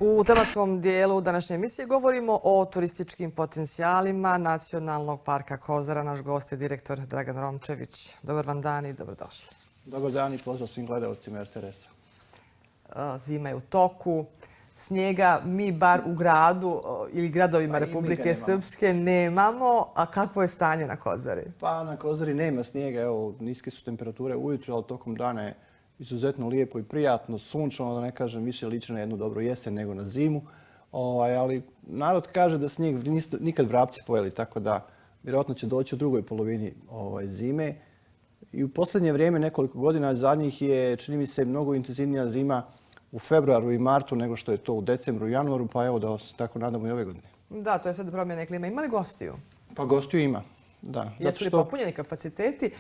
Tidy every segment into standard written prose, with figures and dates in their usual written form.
U tematskom dijelu današnje emisije govorimo o turističkim potencijalima Nacionalnog parka Kozara. Naš gost je direktor Dragan Romčević. Dobar vam dan i dobrodošli. Dobar dan i pozdrav svim gledalcima RTS-a. Zima je u toku. Snijega mi bar u gradu ili gradovima Republike Srpske nemamo. A kakvo je stanje na Kozari? Pa na Kozari nema snijega. Evo, niske su temperature ujutro, ali tokom dana je izuzetno lijepo i prijatno, sunčano, da ne kažem, više liči na jednu dobru jesen nego na zimu. Ali narod kaže da snijeg nikad vrapci pojeli, tako da vjerojatno će doći u drugoj polovini zime. I u posljednje vrijeme, nekoliko godina zadnjih, je, čini mi se, mnogo intenzivnija zima u februaru i martu nego što je to u decembru i januaru, pa evo da se tako nadamo i ove godine. Da, to je sad promjene klime. Ima li gostiju? Pa gostiju ima, da. Jesu li popunjeni kapaciteti,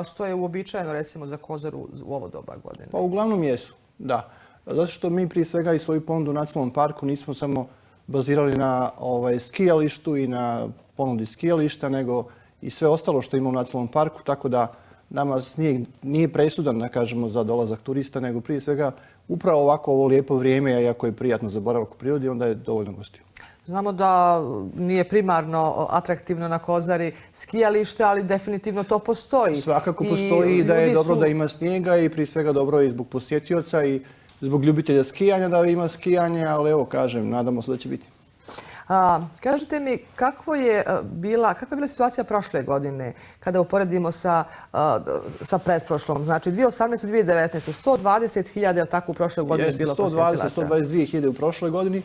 što je uobičajeno recimo za Kozaru u ovo doba godine? Pa uglavnom jesu, da. Zato što mi prije svega i svoju ponudu u nacionalnom parku nismo samo bazirali na skijalištu i na ponudi skijališta, nego i sve ostalo što ima u nacionalnom parku, tako da nama snijeg nije presudan, da kažemo, za dolazak turista, nego prije svega upravo ovako ovo lijepo vrijeme, iako je prijatno za boravak u prirodi, onda je dovoljno gostiju. Znamo da nije primarno atraktivno na Kozari skijalište, ali definitivno to postoji. Svakako postoji i da je dobro da ima snijega i prije svega dobro je i zbog posjetioca i zbog ljubitelja skijanja da ima skijanje, ali evo kažem, nadamo se da će biti. Kažite mi, kakva je bila situacija prošle godine kada uporedimo sa pretprošlom? Znači 2018. i 2019. 120.000, je li tako u prošloj godini bilo posjetilaca? 122.000 u prošloj godini.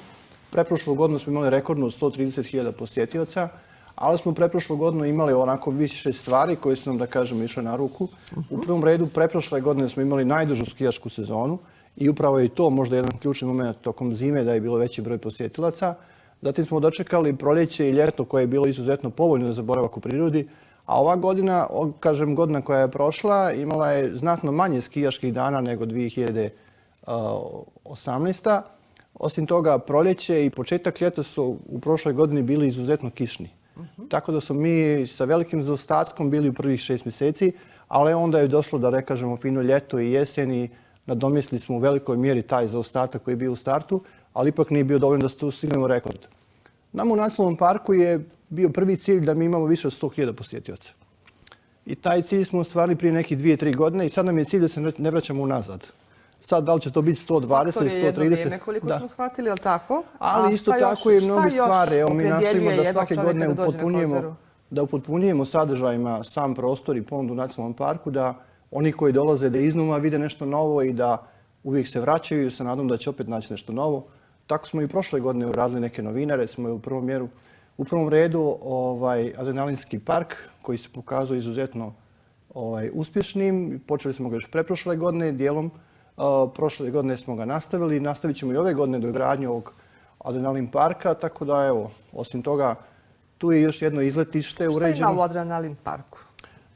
Preprošlu godinu smo imali rekordnu 130.000 posjetioca, ali smo preprošlu godinu imali onako više stvari koje su nam, da kažemo, išle na ruku. U prvom redu, preprošle godine smo imali najdužu skijašku sezonu i upravo je i to možda jedan ključni moment tokom zime da je bilo veći broj posjetilaca. Zatim smo dočekali proljeće i ljeto koje je bilo izuzetno povoljno za boravak u prirodi, a ova godina, kažem godina koja je prošla, imala je znatno manje skijaških dana nego 2018. Osim toga, proljeće i početak ljeta su u prošloj godini bili izuzetno kišni. Tako da smo mi sa velikim zaostatkom bili u prvih 6 mjeseci, ali onda je došlo da rekažemo fino ljeto i jesen i nadomjestili smo u velikoj mjeri taj zaostatak koji je bio u startu, ali ipak nije bio dovoljno da stignemo rekord. Nama u nacionalnom parku je bio prvi cilj da mi imamo više od 100.000 posjetioca. I taj cilj smo ostvarili prije nekih 2-3 godine i sad nam je cilj da se ne vraćamo unazad. Sad, da li će to biti 120, 130? To je jedno vrijeme koliko smo shvatili, ali tako? Ali isto tako i mnoge stvari. Evo, mi nastavimo da svake godine upotpunjujemo sadržajima sam prostor i ponudu u nacionalnom parku, da oni koji dolaze da iznova vide nešto novo i da uvijek se vraćaju i sa nadom da će opet naći nešto novo. Tako smo i prošle godine uradili neke novine, recimo u prvom redu Adrenalinski park koji se pokazao izuzetno uspješnim. Počeli smo ga još preprošle godine dijelom. Prošle godine smo ga nastavili. Nastavit ćemo i ove godine do gradnje ovog Adrenalin parka. Tako da, evo, osim toga, tu je još jedno izletište uređeno. Šta ima u Adrenalin parku?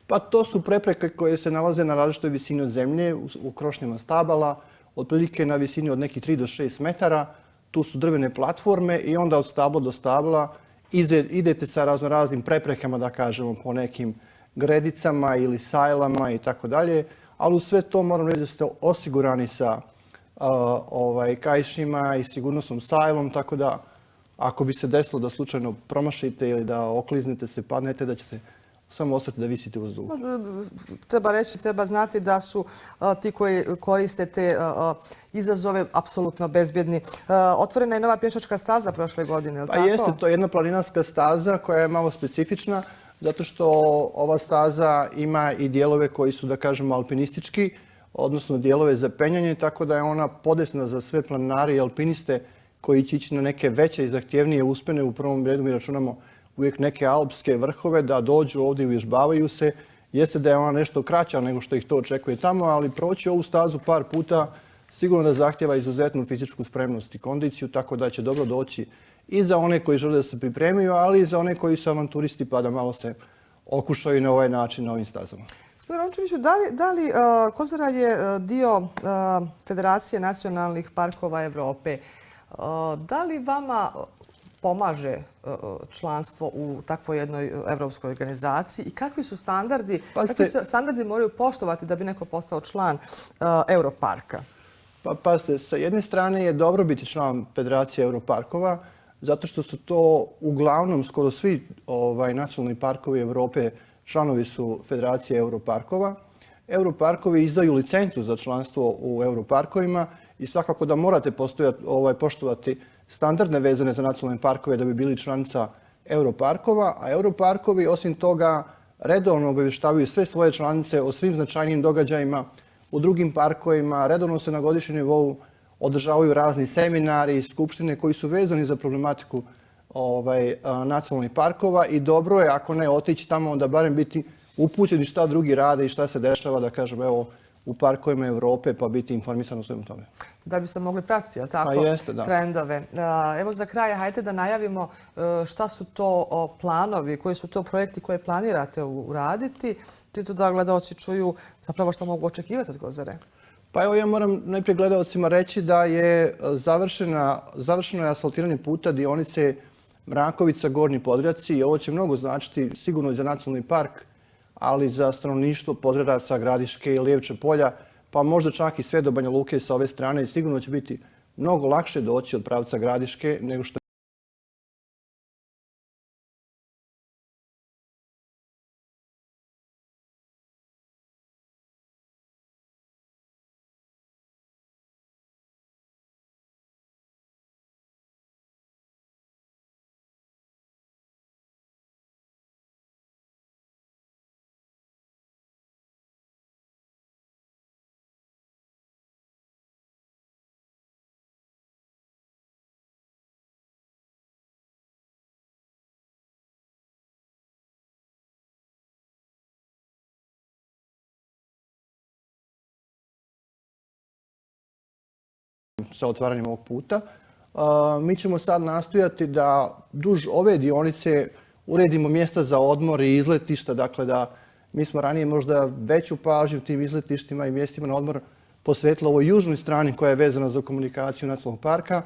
Pa to su prepreke koje se nalaze na različitoj visini od zemlje, u krošnjama stabala, otprilike na visini od nekih 3 do 6 metara. Tu su drvene platforme i onda od stabla do stabla idete sa raznim preprekama, da kažemo, po nekim gredicama ili sajlama i tako dalje. Ali u sve to moram reći da ste osigurani sa kaišima i sigurnosnom sajlom, tako da ako bi se desilo da slučajno promašite ili da okliznete se, padnete, da ćete samo ostati da visite u vzduhu. Treba znati da su ti koji koriste te izazove apsolutno bezbjedni. Otvorena je nova pješačka staza prošle godine, je li tako? Pa jeste, to je jedna planinarska staza koja je malo specifična, zato što ova staza ima i dijelove koji su, da kažemo, alpinistički, odnosno dijelove za penjanje, tako da je ona podesna za sve planinare i alpiniste koji će ići na neke veće i zahtjevnije uspone. U prvom redu mi računamo uvijek neke alpske vrhove, da dođu ovdje i uvježbavaju se. Jeste da je ona nešto kraća nego što ih to očekuje tamo, ali proći ovu stazu par puta sigurno da zahtjeva izuzetnu fizičku spremnost i kondiciju, tako da će dobro doći i za one koji žele da se pripremiju, ali i za one koji su avanturisti pa da malo se okušaju na ovaj način, na ovim stazama. Gospodin Romčeviću, da li Kozara je dio Federacije nacionalnih parkova Evrope? Da li vama pomaže članstvo u takvoj jednoj evropskoj organizaciji i kakvi su standardi, kakvi se standardi moraju poštovati da bi neko postao član Europarka? Pa pazite, sa jedne strane je dobro biti član Federacije Europarkova, zato što su to uglavnom skoro svi nacionalni parkovi Europe članovi su Federacije Europarkova. Europarkovi izdaju licencu za članstvo u Europarkovima i svakako da morate poštovati standardne vezane za nacionalne parkove da bi bili članica Europarkova, a Europarkovi osim toga redovno obavještavaju sve svoje članice o svim značajnijim događajima u drugim parkovima, redovno se na godišnjem nivou održavaju razni seminari i skupštine koji su vezani za problematiku nacionalnih parkova i dobro je, ako ne otići tamo, onda barem biti upućeni šta drugi rade i šta se dešava, da kažem, evo, u parkovima Europe, pa biti informisan o svemu tome. Da biste mogli pratiti, jel tako, Pa jeste, da. trendove. Evo za kraj, hajde da najavimo šta su to planovi, koji su to projekti koje planirate uraditi, čisto da gledaoci čuju zapravo što mogu očekivati od Kozare. Pa evo ja moram najprije gledaocima reći da je završeno je asfaltiranje puta dionice Mrakovica-Gornji Podravci i ovo će mnogo značiti sigurno i za nacionalni park, ali i za stanovništvo Podravca, Gradiške i Lijevče polja, pa možda čak i sve do Banja Luke sa ove strane. Sigurno će biti mnogo lakše doći od pravca Gradiške nego što sa otvaranjem ovog puta. Mi ćemo sad nastojati da duž ove dionice uredimo mjesta za odmor i izletišta, dakle da mi smo ranije možda veću pažnju tim izletištima i mjestima na odmor posvetili ovoj južnoj strani koja je vezana za komunikaciju nacionalnog parka,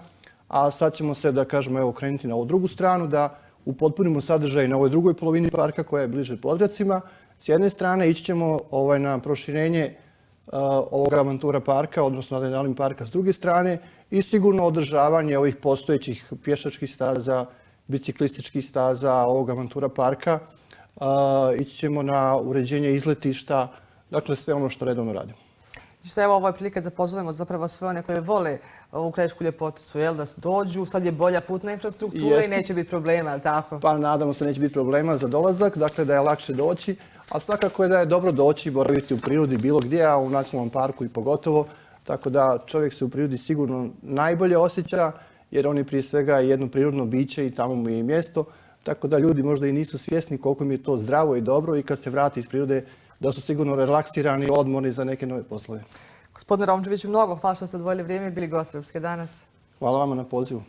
a sad ćemo se, da kažemo, evo, krenuti na ovu drugu stranu, da upotpunimo sadržaj na ovoj drugoj polovini parka koja je bliže Podravcima. S jedne strane ići ćemo na proširenje ovog Avantura parka, odnosno Adrenalin parka s druge strane i sigurno održavanje ovih postojećih pješačkih staza, biciklističkih staza ovog Avantura parka. Ići ćemo na uređenje izletišta, dakle sve ono što redovno radimo. Evo, ovo je prilika da pozovemo zapravo sve one koje vole ovu krajišku ljepoticu, da dođu. Sad je bolja putna infrastruktura i neće biti problema, ali tako? Pa nadamo se neće biti problema za dolazak, dakle da je lakše doći, ali svakako je da je dobro doći i boraviti u prirodi bilo gdje, a u nacionalnom parku i pogotovo. Tako da čovjek se u prirodi sigurno najbolje osjeća, jer on je prije svega jedno prirodno biće i tamo mu je i mjesto. Tako da ljudi možda i nisu svjesni koliko mi je to zdravo i dobro i kad se vrati iz prirode da su sigurno relaksirani i odmorni za neke nove poslove. Gospodine Romčeviću, mnogo hvala što ste odvojili vrijeme i bili gost Srpske danas. Hvala vama na pozivu.